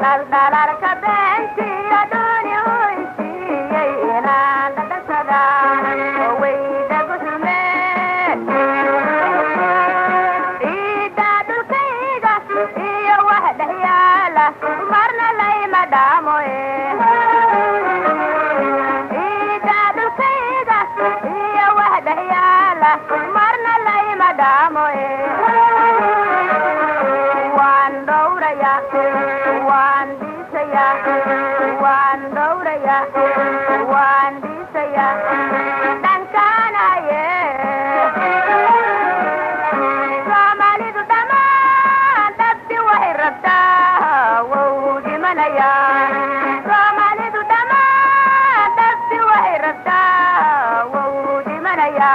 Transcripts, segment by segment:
Dhaldhalarka beentiyo dhuuni hoysiiyey inaan dhadhansada waydagu xume, ciidda dhulkayga iyo wax dhex yaala marna layma dhaamo. Ciidda dhulkayga iyo wax dhex yaala marna layma dhaamo. Waan dhowraya, waan dhisaya, waan dhowraya, waan dhisaya dhankaanaye. Soomaalidu dhammaan dhabti waxay rabtaa wou dhimanaya. Soomaalidu dhammaan dhabti waxay rabtaa wou dhimanaya,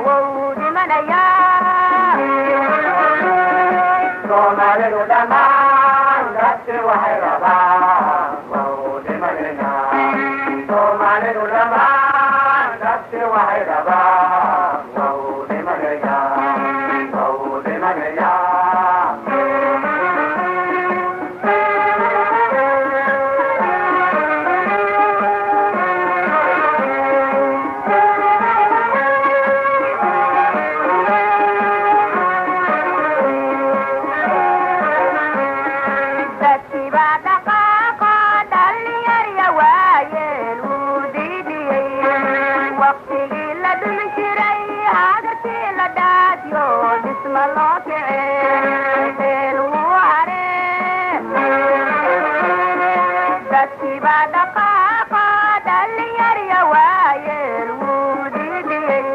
wou dhimanaya. Soomaalidu dhammaan dhabti waxay rabaan wau dhimanaynaa. Soomaalidu dhammaan dhabti waxay rabaan wau dhimanayaa, wau dhimanayaa. Dadkii baa dhaqaaqo, dhalinyarya waayeel wuu diidiyey. Waqtigii la dhumi jiray hagartii la dhaafyo, dhisma loo kice heel wuu hare. Dadkii baa dhaqaaqo, dhalinyarya waayeel wuu diidiyey.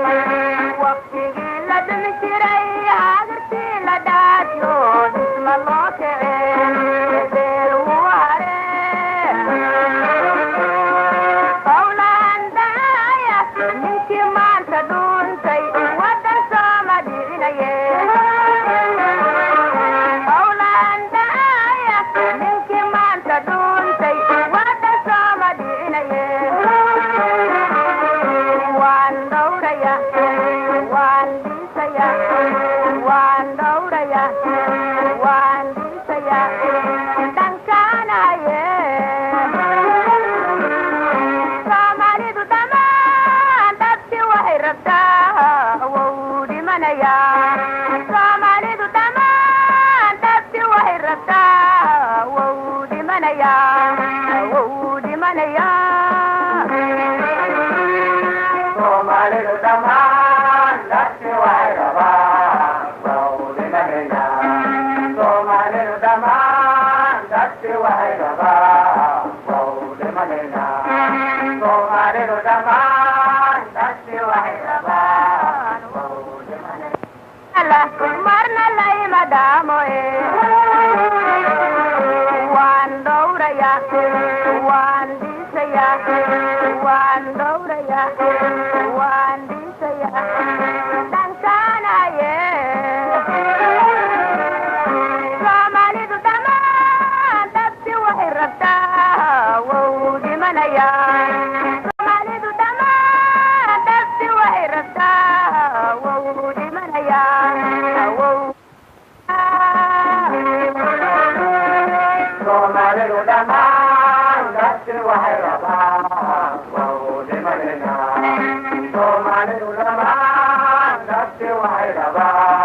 Waqtigii la dhumi jiray hagartii la dhaafyo, dhisma loo kice heel wuu hare. Qowlaan daaya ninkii maanta dhuuntay waddan sooma dhicinaye. Qowlaan daaya ninkii maanta dhuuntay waddan sooma dhicinaye. Waan dhowraya, waan dhisaya, waan dhowraya, waan dhisaya dhankaanaye. Soomaalidu dhammaan dhabti waxay rabtaa wou dhimanaya. Soomaalidu dhammaan dhabti waxay rabtaa wou dhimanaya, wou dhimanaya. Soomaalidu dhammaan dhabti waxay rabaan wau dhimanayaa. Soomaalidu dhammaan dhabti waxay rabaan wau dhimanaynaa. Soomaalidu dhammaan dhabti waxay rabaan wau dhimanaynaa. Marna layma dhaamo. Waan dhowraya, waan dhisaya, waan dhowraya, waan dhisaya dhankaanaye. Soomaalidu dhammaan dhabti waxay rabtaa wou dhimanaya. Soomaalidu dhammaan dhabti waxay rabtaa wou dhimanaya, wou. Soomaalidu dhammaan dhabti waxay rabaan wau dhimanaynaa. Soomaalidu dhammaan dhabti waxay rabaan